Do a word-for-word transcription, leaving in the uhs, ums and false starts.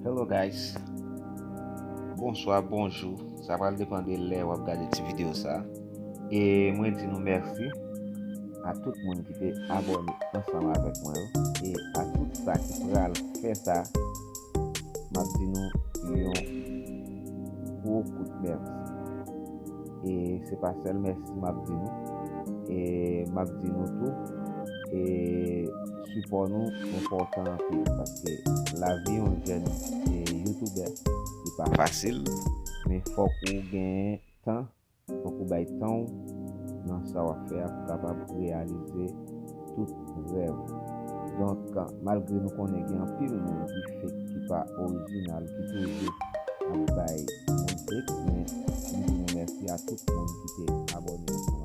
Hello guys. Bonswa, bonjou. Sa pral depann de lè w ap gade ti videyo sa. E mwen di nou mèsi a tout moun ki te abòne ansanm avèk mwen yo. E a tout sa ki pral fè sa, m ap di nou yon gwo kout mèsi. E se pa sèl mèsi m ap di nou. E m ap di nou tou, e sipò nou enpòtan anpil, paske lavi yon jèn, e, youtubè, li pa fasil, men fòk ou gen tan, fòk ou bay tan w nan sa w ap fè a pou kapab reyalize tout rèv ou. Donk, malgre nou konnen gen anpil moun ki fake, ki pa orijinal, ki toujou ap bay moun fake, men m di nou mèsi a tout moun ki te abòne ansanm